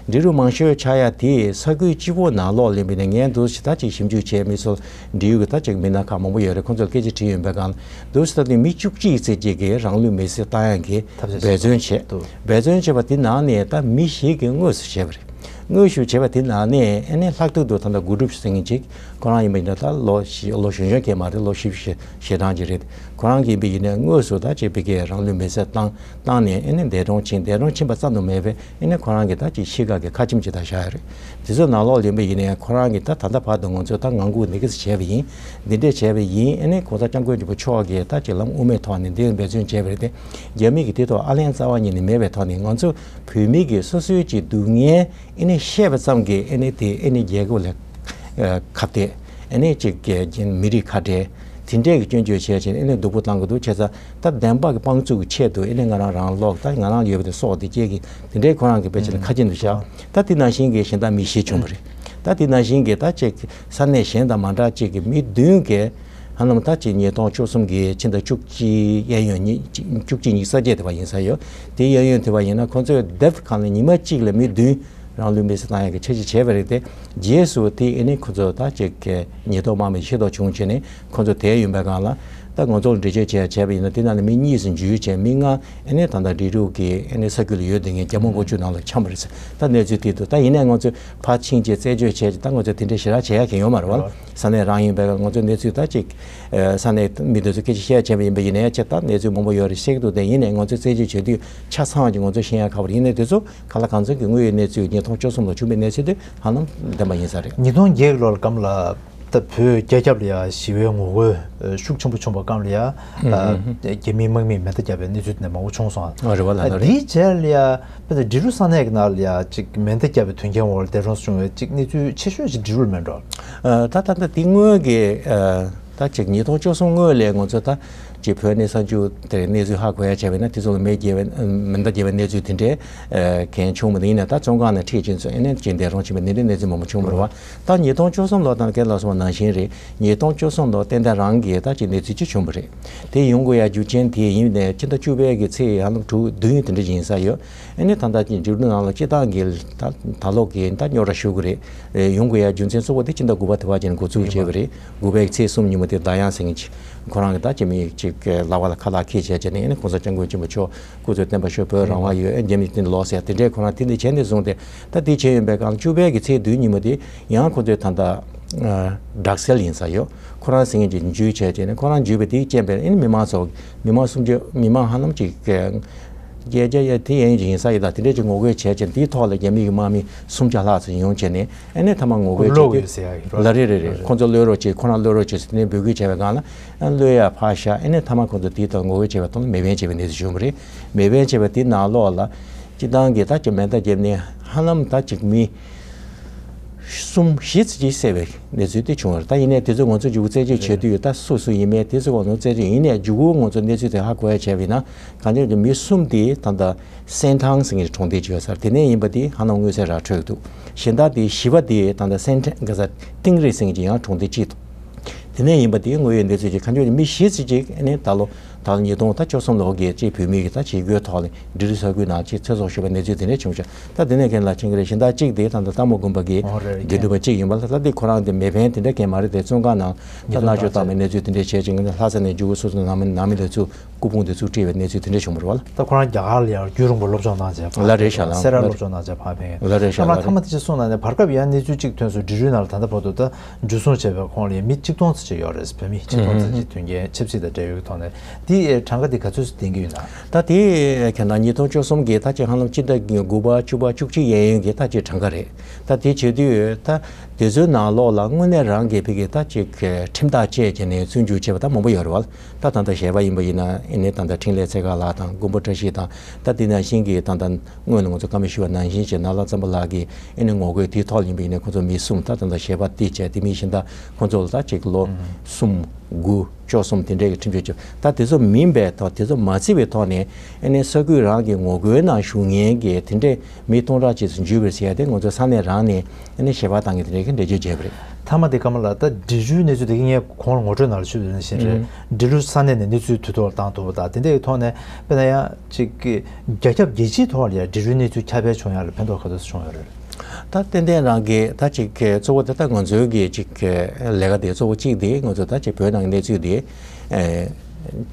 འབྲི་རུ་མང་ཤོས་ཆགས་ཡ་དེ་ས་ཁུལ་གཅིག་པོ་ནང་ལོགས་ལ་ཡིན་པ་ཡིན་ན་ངས་འདུག་ཅིག་ད་ཅིག་ཞིབ་འཇུག་བྱས་མི་ཚོ་འབྲེལ་ཡོད་ཀྱི་ད་ཅིག་མི་སྣ་ཁག་མང་པོ་ཡོད་རེད། ཁོང་ཚོར་སྐད་ཆ་དྲིས་ཡོང་པའི་སྒང་ལ་འདུག་ཅིག་ད་དེ་མི་བཅུ་གཅིག་ཙམ་ཅིག་གིས་རང་ལུས་མེར་སྲེག་བཏང་ཡ་གི་འབད་བརྩོན་བྱས། འབད་བརྩོན་བྱས་པ་དེ་ནང་ནས་ད་མི་བཞི་གིས་དངོས་སུ་བྱས་པ་རེད། དངོས་སུ་བྱས་པ་དེ་ནང་ནས་ཨ་ནི་ལྷག་ཏུ་དུ་ད་ལྟ་དགུ་སྒྲུབ་ཟེར་མཁན་ཅིག་ཁོ་རང་ཡིན་པ་ཡིན་ན་ད་ལོ་བཞི་ལོ་གཞོན་གཞོན་གྱི་མ་རེད། ལོ་བཞི་བཅུ་ཞེ་གྲངས་ཅིག་རེད། ཁོ་རང་གིས་ཡིན་པ་ཡིན་ན་དངོས་སུ་ད་ཅིག་བི་ཀའི་རང་ལུས་མེར་སྲེག་བཏང་བཏང་ནས་ཨ་ནི་འདས་གྲོངས་ཕྱིན། འདས་གྲོངས་ཕྱིན་པ་ཙམ་དུ་མེད་པའི་ཨ་ནི་ཁོ་རང་གི་ད་ཅིག་གཤིས་ཀ་གི་ཁ་ཆེམས་ཅིག་ད་བཞག་ཡོད་རེད། དེ་ཚོའི་ནང་ལོགས་ལ་ཡིན་པ་ཡིན་ནའི་ཁོ་རང་གིས་ད་ད་ལྟ་བར་དུ་ང་ཚོས་ད་ངང་སྒུག་འདི་ག་ཙམ་བྱས་པ་ཡིན། འདི་འདྲས་བྱས་པ་ཡིན། ཨ་ནི་༸གོང་ས་༸སྐྱབས་མགོན་ཆེན་པོ་མཆོག་གིས་ད་ཅིག་ལམ་དབུ་མའི་ཐོག་ནས་འདི་འབད་བརྩོན་བྱས་པ་རེད་དེ། རྒྱ་མི་གིས་དེ་ཐོག་ཨ་ལན་རྩ་བ་ཉིད་ནས་མེད་པའི་ཐོག་ནས་ང་ཚོ་བོད་མི་གིས་སོ་སོའི་ཅིག་སྡུག་བསྔལ་ཨ་ནི་བཤད་པ་ཙམ་གྱིས་ཨ་ནི་དེ་ཨ་ནི་རྒྱལ་ཁབ་ལ་ཁ་གཏད། ཨ་ནི་ཅིག་གི་མི་རིགས་ཁ་བྲལ། དེ་འདྲས་ཀྱི་སྐྱོན་བརྗོད་བྱས་བྱས་ཨ་ནི་སྡུག་པོ་བཏང་གི་འདུག་བྱས་ཙང་ད་བདེན་པ་གི་དཔང་བཙུགས་ཀྱི་ཆེད་དུ་ཨ་ནི་ང་རང་རང་ལོག་ད་ང་རང་ཡོད་པ་དེ་སྲོག་དེ་སྐྱེལ་གྱི་དེ་འདྲས་ཁོ་རང་གི་དཔེ་ཆ་ལ་ཁ་ཆེམས་དུ་བཞག་ད་དེ་ནང་བཞིན་གྱི་གཞན་དག་མི་བཞི་བྱུང་བ་རེད། ད་དེ་ནང་བཞིན་གྱི་ད་ཅིག་ས་གནས་གཞན་དང་མ་འདྲ་ཅིག་གི་མི་བདུན་གྱིས་ཧ་ལམ་ད་ཅིག་ཉིས་སྟོང་བཅུ་གསུམ་གྱི་ཕྱི་ཟླ་བཅུ་གཅིག་གཡས་གཡོན་ཉི་བཅུ་གཅིག་ཉི་ཤུ་རྩ་བརྒྱད་དེ་བ་ཡིན་ས་ཡོད། དེ་གཡས་གཡོན་དེ་བ་ཡིན་ན་ཁོང་ཚོས་བདེབ་གང་ལ་ཉི་མ་གཅིག་ལ་མི་བདུན་རང་ལུས་མེར་སྲེག་བཏང་ཡག་གི་འཆར་གཞི་བྱས་པ་རེད་དེ། རྗེས་སུ་དེ་ཨེ་ནི་ཁོ་ཚོ་ད་ཅིག་གི་ཉེན་རྟོག་དམག་མི་ཤེས་རྟོགས་བྱུང་བྱས་ནས་ཁོ་ཚོ་དེད་ཡོང་པའི་སྒང་ལ་ ད་ང་ཚོ་ལ་འགྲེལ་བརྗོད་བྱས་བྱས་པ་ཡིན་ན། དེ་ནང་ནས་མི་གཉིས་སུ་འཇུས་བྱས། མི་ལྔ་ཨ་ནི་ད་ལྟ་འབྲི་རུ་གི་ཨ་ནི་ས་ཁུལ་ལ་ཡོད་བསྡད་མཁན་རྒྱ་མོ་ཀོ་ཅུ་ནང་ལ་འཁྱམས་པ་རེད་ཟེར། ད་གནས་ཚུལ་དེ་འདུག་ད་ཡིན་ནའི་ང་ཚོས་ཕར་ཕྱིན་བྱས་རྩད་གཅོད་བྱས་བྱས། ད་ང་ཚོས་དེ་འདྲའི་ཞེ་དྲག་བྱེད་ཡ་གང་ཡོད་མ་རེད་བ། ས་གནས་རང་ཡིན་པའི་ང་ཚོས་གནས་ཚུལ་ད་ཅིག་ས་གནས་མི་དེ་ཚོ་སྐད་ཆ་བཤད་བྱས་པ་ཡིན་པ་ཡིན་ནའི་ཅིག་ད་གནས་ཚུལ་མང་པོ་ཡོད་རེད་ཤེས་ཀྱི་འདུག་དེ་ཡིན་ནའི་ང་ཚོས་རྩད་གཅོད་བྱེད་དུས་ཆ་ཚང་གཅིག་ང་ཚོས་ཤེས་ཡ་ཁག་པོ་རེད། ཡིན་ནའི་དེ་ཚོ་གང་ལ་གང་འཚམ་གྱི་དངོས་ཡོད་གནས་ཚུལ་ཉིས་སྟོང་བཅུ་གསུམ་ལ་བྱུང་བའི་གནས་ཚུལ་དེ་ཧ་ལམ་བདེན་པ་ཡིན་ས་རེད། ཉིས་སྟོང་བརྒྱད་ལོར་སྒང་ལ་ད་བོད་རྒྱ་ཁྱབ་ལ་ཡ་ཞི་བའི་ངོ་རྒོལ་ཤུགས་ཆེན་པོ་བྱུང་བ་སྒང་ལ་ཡ། ཨ། རྒྱ་མིའི་དམག་མིས་མེ་མདའ་བརྒྱབ་པའི་གནས་ཚུལ་དེ་འདྲ་མང་པོ་བྱུང་སོང་། ཨ། རེད་བ་ལགས། ཨ། ལགས་རེད། དེའི་རྗེས་ལ་ཡ་དཔེ་ད་འབྲི་རུ་ས་གནས་ཀྱི་ནང་ལ་ཡ་ཅིག་མེ་མདའ་བརྒྱབ་པའི་དོན་རྐྱེན་འོག་ལ་འདས་གྲོངས་སུ་བྱུང་བའི་ཅིག་གནས་ཚུལ་ཆེ་ཤོས་ཅིག་འབྲི་རུ་ལ་མེད་འགྲོ། ཨ། ད་ད་ད་དེ་སྔོན་གྱི་ཨ། ད་ཅིག་ཉིས་སྟོང་བཅུ་གསུམ་སྔོན་ལ་ང་ཚོ་ད་ཅིག་བོད་གནས་ས་མཇུག་དེར་གནས་ཚུལ་ཧ་གོ་ཡ་བྱས་པ་ཡིན་ན། དེ་ཚོ་ལ་མེ་བརྒྱབ་པའི་མེ་མདའ་བརྒྱབ་པའི་གནས་ཚུལ་དེ་འདྲའི་ཨ། གང་བྱུང་མ་རེད། ཡིན་ན་ད་བཙོན་ཁང་ནང་ཁྲིད་ཕྱིན་ཚུལ་ཨ་ནི་ཅིག་འདས་གྲོངས་ཕྱིན་པའི་དེ་འདྲའི་གནས་ཚུལ་མང་པོ་བྱུང་བ་རེད་བ། ད་ཉིས་སྟོང་བཅུ་གསུམ་ལོ་དང་ཁྱེད་ལ་གསུངས་པ་ནང་བཞིན་རེད། ཉིས་སྟོང་བཅུ་གསུམ་ལོ་ཏན་ཏན་རང་གི་ད་ཅིག་གནས་ཚུལ་ཅིག་བྱུང་བ་རེད། དེ་ཡོང་དགོས་ཡ་རྒྱུ་རྐྱེན་དེ་ཡིན་ནའི་ཕྱི་ཟླ་བཅུ་པའི་གི་ཚེས་ཧ་ལམ་དྲུག་བདུན་དེ་འདྲ་ཡིན་ས་ཡོད། ཨ་ནི་ད་ལྟ་ཅིག་འབྲི་རུ་ནང་ལ་སྤྱི་བཏང་གི་ད་ད་ལོ་གི་ད་རྙོག་དྲ་ཞུ་གི་རེད། ཡོང་དགོས་ཡ་རྒྱུ་མཚན་གཙོ་བོ་དེ་ཕྱི་ཟླ་དགུ་པ་དེ་བར་ཅིག་ནས་འགོ་འཛུགས་བྱས་པ་རེད། དགུ་པའི་ཚེས་གསུམ་ཉིན་མོ་དེ་ཟླ་དབྱངས་ཟེར་མཁན་ཅིག་ཁོ་རང་གི་ད་ཅིག་མི་ཅིག་ལག་པ་ལ་ཁ་ལག་འཁྱེར་བྱས་བྱས་ནས། ཨ་ནི་༸གོང་ས་༸སྐྱབས་མགོན་ཆེན་པོ་མཆོག་སྐུ་ཚེ་བརྟན་པར་ཤོག་བོད་རང་དབང་ཡོད། ཨེ། རྒྱ་མི་དེ་ལོག་ཟེར་དེ་འདྲའི་ཁོ་རང་དེ་འདྲ་བྱས་ནས་བཟུང་སྟེ། ད་དེ་བྱས་ཡོང་པའི་སྒང་བཅུ་པའི་གི་ཚེས་བདུན་ཉིན་མོ་དེ་ཡང་ཁོ་ཚོས་ད་ལྟ་ཨ། དྲག་རྩལ་ཡིན་ས་ཡོད། ཁོ་རང་ཟེར་མཁན་ཅིག་འཇུས་བྱས་བྱས་ནས། ཁོ་རང་འཇུས་པའི་དེའི་རྐྱེན་པས་ཨ་ནི་མི་མང་ཚོ་མི་མང་སུམ་ཅུ་མི་མང་ཧ་ལམ་ཅིག་གི་བརྒྱད་བརྒྱ་ཡ་དེ་ཡན་ཅིག་ཡིན་ས་ཡོད། ད་དེ་འདྲས་ཅིག་ངོ་རྒོལ་བྱས་བྱས་དེའི་ཐོག་ལ་རྒྱ་མི་གི་དམག་མི་སུམ་བརྒྱ་ལྷག་ཙམ་ཡོང་བྱས་ནས། ཨ་ནི་མཐའ་མ་ངོ་རྒོལ་བྱས་ཏེ། ལ་རེ་རེ་རེད། ཁོ་ཚོ་གློད་རོགས་བྱེད། ཁོ་རང་གློད་རོགས་བྱེད་ཟེར་ནས་འབོད་སྐུལ་བྱས་པའི་སྒང་ལ། ཨ། གློད་ཡ་ཕར་བཞག་ཨ་ནི་མཐའ་མ་ཁོ་ཚོ་དེའི་ཐོག་ངོ་རྒོལ་བྱས་པའི་ཐོག་ལ་མེ་འཕེན་བྱས་པའི་གནས་ཚུལ་བྱུང་བ་རེད། མེ་འཕེན་བྱས་པ་དེའི་ནང་ལོགས་ལ་སྤྱི་བཏང་གི་ད་ཅིག་མེ་མདའ་བརྒྱབ་ནས་ཧ་ལམ་ད་ཅིག་མི་གསུམ་བཞི་ཙམ་ཅིག་བསད་པའི་གནས་ཚུལ་དེ་བྱུང་བ་རེད། ད་ཡིན་ནའི་དེ་ཚོ་ང་ཚོ་མཇུག་རྩད་གཅོད་བྱེད་དུས་ད་སུ་སུ་ཡིན་མིན་དེ་ཚོ་ང་ཚོ་རྩད་གཅོད། ཡིན་ནའི་མཇུག་གུ་ང་ཚོ་གནས་ཚུལ་དེ་ཧ་གོ་ཡ་བྱས་པ་ཡིན་ན། གང་ལྟར་གྱི་མི་གསུམ་དེ་ད་ལྟ་སན་ཐང་ཟེར་མཁན་གྱི་གྲོང་སྡེ་ཅིག་ཡོད་ས་རེད། དེ་ནས་ཡིན་པ་དེ་ཧ་ལམ་མངོན་གསལ་ར་འཕྲོད་འདུག་གཞན་དག་དེ་བཞི་པ་དེ་ད་ལྟ་སན་ཐང་ག་ས་ཏིང་རི་ཟེར་མཁན་གྱི་ཡང་གྲོང་སྡེ་གཅིག་འདུག་དེ་ནས་ཡིན་པ་དེ་དངོས་ཡོད་གནས་ཚུལ་ཅིག་གང་ལྟར་གྱི་མི་བཞི་ཙམ་ཅིག་ཨ་ནི་ད་ལོ་ད་ལོ་ཉིས་སྟོང་ད་བཅུ་གསུམ་ལོ་གི་ཅིག་བོད་མི་གི་ད་བྱེད་སྒོའི་ཐོག་ལ་འབྲི་རུ་ས་ཁུལ་ནང་ཅིག་ཚེ་སྲོག་ཤོར་བའི་གནས་ཚུལ་དེ་འདྲ་བྱུང་ཤག་ད་དེ་ནས་ཁྱེད་ལ་མཁྱེན་གྱི་རེད། གཞན་དག་གཅིག་དེ་ད་ལྟ་སྟག་མོ་དགོན་པ་གི་ཨོ་རེད། དགེ་འདུན་པ་གཅིག་ཡིན་པ་ལ། ད་དེ་ཁོ་རང་དེ་མེ་འཕེན་དེ་འདྲ་གང་མ་རེད་དེ། བཙོན་ཁང་ནང་ད་མནར་གཅོད་བཏང་བའི་གནས་ཚུལ་དེ་འདྲ་བྱས་ཅིང་ལྷ་ས་ནས་མཇུག་གུ་སོ་སོ་ནང་མི་ནང་མི་དེ་ཚོ་སྐུ་ཕུང་དེ་ཚུར་བསྐྲད་པའི་གནས་ཚུལ་དེ་འདྲ་བྱུང་བ་རེད་བ་ལ། ད་ཁོ་རང་རྒྱ་གར་ལ་ཡང་རྒྱུན་རིང་པོ་སློབ་སྦྱོང་གནང་བྱས་ཕར་ལ་རེད་ཤག་ལ། སེ་ར་ལ་སློབ་སྦྱོང་གནང་བྱས་ཕར་ཕེབས་མཁན། ལ་རེད་ཤག་ལ་ལ་མཐའ་མ་རེད། དེ་ཅིག་གསུངས་ན་ནས་བར་སྐབས་ཡང་གནས་ཚུལ་གཅིག་ཐོན་སོང་། འབྲི་རུའི་ནང་ལ་ད་ལྟ་བར་དུ་ད་འཇུ་བཟུང་བྱས་པའི་ཁོངས་ལ་ཡང་མི་གཅིག་སྟོང་ཙམ་ཅིག་ཡོད་རེད། བོད་མི་གཅིག་སྟོང་ཙམ་ཅིག་དོན་རྐྱེན་ཆབ་སྲིད་དང་འབྲེལ་ཡོད་ཀྱི་ཐོག་ནས། དེ་གྲངས་ཀ་དེ་ག་ཚོད་ཙམ་ལྡན་གྱི་ཡོད་ན། ད་དེ་ཁྱེད་ད་ཉིས་སྟོང་བཅུ་གསུམ་གྱི་ད་ཅིག་ཧ་ལམ་སྤྱི་ཟླ་དགུ་པ་བཅུ་པ་བཅུ་གཅིག་གཡས་གཡོན་གྱི་ད་ཅིག་གྲངས་ཀ་རེད། ད་དེ་བྱེད་དུས་ད་དེ་ཚོའི་ནང་ལོགས་ལ་དངོས་གནས་རང་གི་ཕ་གི་ད་ཅིག་ཁྲིམས་ཐག་བཅད་བྱས་ནས་བཙོན་འཇུག་བྱས་པ་ད་མང་པོ་ཡོད་རེད་བ། ད་ད་ལྟ་ཞལ་པར་ཡིན་པ་ཡིན་ན་ཨེ་ནི་ད་ལྟ་འཕྲིན་ལས་ཚེ་དཀར་ལགས་དང་མགོན་པོ་བཀྲ་ཤིས་དང་། ད་དེ་ནང་བཞིན་གྱི་ད་ལྟ་སྔོན་ལ་ང་ཚོ་བཀའ་མོལ་ཞུས་པ་ནང་བཞིན་བྱས་ནཱ་ལེནྡྲ་བཙན་པོ་ལགས་ཀྱི་ཨེ་ནི་ངོ་རྒོལ་དེའི་ཐོག་ཡིན་པ་ཡིན་ན་ཁོ་ཚོ་མི་གསུམ་ད་ད་ལྟ་ཞལ་པར་དེ་བྱས། དེ་མིན་གཞན་དག་ཁོ་ཚོ་ལ་ད་ཅིག་ལོ་གསུམ་དགུ་བཅུ་གསུམ་དེ་འདྲའི་གི་ཁྲིམས་གཅོད་བྱས། ད་དེ་ཚོ་མིན་པའི་ཐོག་དེ་ཚོ་མ་བརྩི་བའི་ཐོག་ནས་ཨེ་ནི་ས་ཁུལ་རང་གི་ངོ་རྒོལ་ནང་ཞུགས་མཁན་གྱི་དེ་འདྲའི་མི་སྟོང་ཕྲག་གཅིག་ཙམ་འཇུས་པ་རེད་ཟེར་ཡ་དེ་ང་ཚོ་ས་གནས་རང་ནས་ཨ་ནི་ཞལ་པར་བཏང་གི་དེ་འདྲའི་གི་འགྲེལ་བརྗོད་བྱས་པ་རེད། མཐའ་མ་དེ་སྐར་མ་ལགས། ད་འབྲི་རུའི་གནས་ཚུལ་དེ་གི་ངས་གོང་ལ་ངོ་སྤྲོད་ནང་ལ་ཞུས་པ་ནང་བཞིན་རེད། ཨུ། འབྲི་རུ་ས་གནས་ནས་གནས་ཚུལ་དུས་ཐོག་ལ་བཏང་ཐུབ་པ་དང་དེ་འདྲའི་ཐོག་ནས་དཔེར་ན་ཡང་ཅིག་གི་རྒྱ་ཁྱབ་རྒྱལ་སྤྱིའི་ཐོག་ལ་ཡང་འབྲི་རུའི་གནས་ཚུལ་ཁྱབ་སྤེལ་བྱུང་ཡ་ལ་ཕན་ཐོགས་ག་ཚོད་བྱུང་ཡོད་རེད། ད་ཏན་ཏན་རང་གི་ད་ཅིག་གི་གཙོ་བོ་དེ་ད་ང་ཚོའི་གི་ཅིག་གི་ལས་ཀ་དེ་གཙོ་བོ་གཅིག་དེ་ང་ཚོ་ད་ཅིག་བོད་ནང་གི་གནས་ཚུལ་དེ་ཨེ།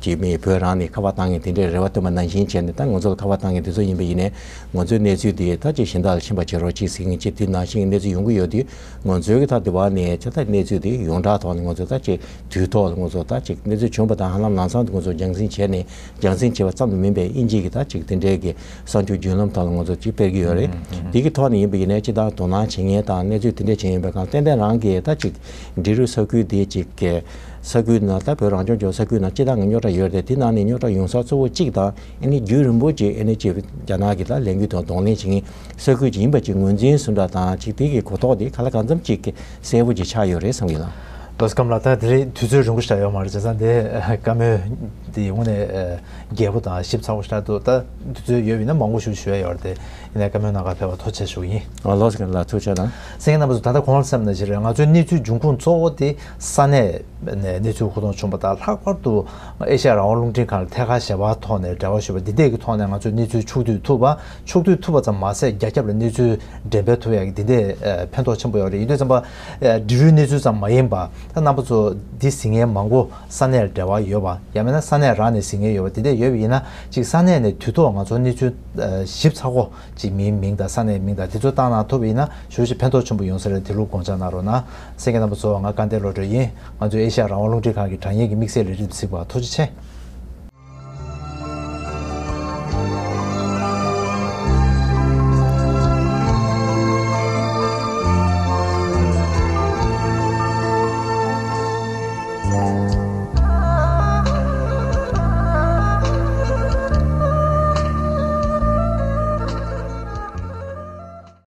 ཅིག་མི་བོད་རང་ནས་ཁ་པར་བཏང་མཁན་དེ་འདྲའི་རེ་བ་བཏོན་པ་ནང་བཞིན་བྱས་ནས། ད་ང་ཚོ་ལ་ཁ་པར་བཏང་མཁན་དེ་ཚོ་ཡིན་པ་ཡིན་ནའི་ང་ཚོའི་གནས་ཚུལ་དེ་ད་ཅིག་གཞན་དག་ལ་ཕྱིན་པ་བྱེད་རོགས་གྱིས་ཟེར་མཁན་ཅིག་དེ་ནང་བཞིན་གནས་ཚུལ་ཡོང་གི་ཡོད་དུས། ང་ཚོའི་གི་ད་དེ་བ་ནས་ཅིག་ད་གནས་ཚུལ་དེ་ཡོངས་གྲགས་ཐོག་ནས་ང་ཚོ་ད་ཅིག་དུས་ཐོག་ལ་ང་ཚོ་ད་ཅིག་གནས་ཚུལ་བྱུང་བ་དང་ཧ་ལམ་ལམ་སང་དུ་ང་ཚོ་རྒྱང་སྲིང་བྱས་ནས། རྒྱང་སྲིང་བྱས་པ་ཙམ་དུ་མིན་པའི་དབྱིན་ཇི་གི་ད་ཅིག་དེ་འདྲའི་གི་གསར་འགྱུར་བརྒྱུད་ལམ་ཐོག་ལ་ང་ཚོ་ཅིག་སྤེལ་གྱི་ཡོད་རེད། ཨུ་ཨུ། དེ་གི་ཐོག་ནས་ཡིན་པ་ཡིན་ནའི་སྤྱི་བཏང་དོ་སྣང་བྱེད་མཁན་དང་གནས་ཚུལ་དེ་འདྲ་བྱེད་ཡིན་པའི་སྒང་ཏན་ཏན་རང་གི་ད་ཅིག་འབྲི་རུ་ས་ཁུལ་དེ་ཅིག་གི་ས་ཁུལ་ནང་ད་བོད་རང་སྐྱོང་ལྗོངས་ས་ཁུལ་ནང་སྤྱི་བཏང་གི་རྙོག་དྲ་ཡོད་རེད། དེ་ནང་ནས་རྙོག་དྲ་ཡོང་ས་གཙོ་བོ་གཅིག་དང་ཨ་ནི་རྒྱུན་རིང་པོ་ཅིག་ཨ་ནི་ཅིག་རྒྱ་ནག་གི་ད་ལས་འགུལ་དང་གདོང་ལེན་བྱེད་མཁན་ས་ཁུལ་ཅིག་ཡིན་པ་ཅིག་ངོས་འཛིན་སུ་འདྲ་དང་ཅིག་དེ་གི་གོ་རྟོགས་དེ་ག་ལ་གང་འཚམ་ཅིག་གི་གསལ་པོ་ཅིག་ཆགས་ཡོད་རེད་བསམ་གྱི་ལགས། ལགས་སོ། སྐར་མ་ལགས། ད་དེ་རིང་དུས་ཚོད་རིང་པོ་ཞིག་ཡོད་མ་རེད། བྱས་ཙང་དེ་བཀའ་མོལ་དེ་དངོས་གནས་རྒྱས་པོ་དང་ཞིབ་ཚགས་པོ་ཞིག་འདུག་ད་དུས་ཚོད་ཡོད་པ་ཡིན་ན་མང་པོ་ཞིག་ཞུ་ཡ་ཡོད་རེད་དེ། ཡིན་ནའི་བཀའ་མོལ་གནང་གར་ཕེབས་པར་ཐུགས་རྗེ་ཆེ་ཞུ་གི་ཡིན། ཨ། ལགས་སོ། ལགས། ཐུགས་རྗེ་གནང་། གསན་མཁན་རྣམ་པ་ཚོ། ད་ལྟ་གོང་ལ་གསན་པ་ནང་བཞིན་རེད། ང་ཚོའི་གནས་ཚུལ་འབྱུང་ཁུངས་གཙོ་བོ་དེ་ས་གནས་ནས་གནས་ཚུལ་ཧུར་ཐག་བྱུང་བ་དང་། ལྷག་པར་དུ་ཨེ་ཤ་ཡ་རང་དབང་རླུང་འཕྲིན་ཁང་ལ་ཐད་ཀར་ཞལ་པར་ཐོག་ནས་འབྲེལ་བ་ཞུས་པ་འདི་འདྲས་ཀྱི་ཐོག་ནས་ང་ཚོས་གནས་ཚུལ་ཕྱོགས་བསྡུས་ཐུབ་པ། ཕྱོགས་བསྡུས་ཐུབ་པ་ཙམ་མ་ཟད་རྒྱ་ཁྱབ་ལ་གནས་ཚུལ་འགྲེམས་སྤེལ་ཐུབ་ཡག་གི་འདི་འདྲས་ཕན་ཐོགས་ཆེན་པོ་ཡོད་རེད། ཡིན་དུས་ཙམ་པ་འབྲི་རུའི་གནས་ཚུལ་ཙམ་མ་ཡིན་པ། ད་རྣམ་པ་ཚོ་འདི་གཟིགས་མཁན་མང་པོ་ས་གནས་ལ་འབྲེལ་བ་ཡོད་པ་ཡང་མིན་ན་ས་གནས་རང་ནས་གཟིགས་མཁན་ཡོད་པ་དེ་འདྲ་ཡོད་པ་ཡིན་ན་ཅིག་ས་གནས་ནས་དུས་ཐོག་ང་ཚོ་གནས་ཚུལ་ཞིབ་ཚགས་པོ་ཅིག་མིའི་མིང་དང་ས་གནས་མིང་དང་དེ་ཚོ་བཏང་གནང་ཐུབ་པ་ཡིན་ན་ཞེ་པོ་ཅིག་ཕན་ཐོགས་ཆེན་པོ་ཡོང་ས་རེད། དེ་ལུགས་དགོངས་འཇགས་གནང་རོགས་གནང་། གསན་མཁན་རྣམ་པ་ཚོ་ང་དགའ་ལྡན་བློ་གྲོས་ཡིན། ང་ཚོའི་ཨེ་ཤ་ཡ་རང་དབང་རླུང་འཕྲིན་ཁང་གི་དྲ་བརྙན་གྱི་དམིགས་བསལ་ལས་རིམ་གཟིགས་པར་ཐུགས་རྗེ་ཆེ།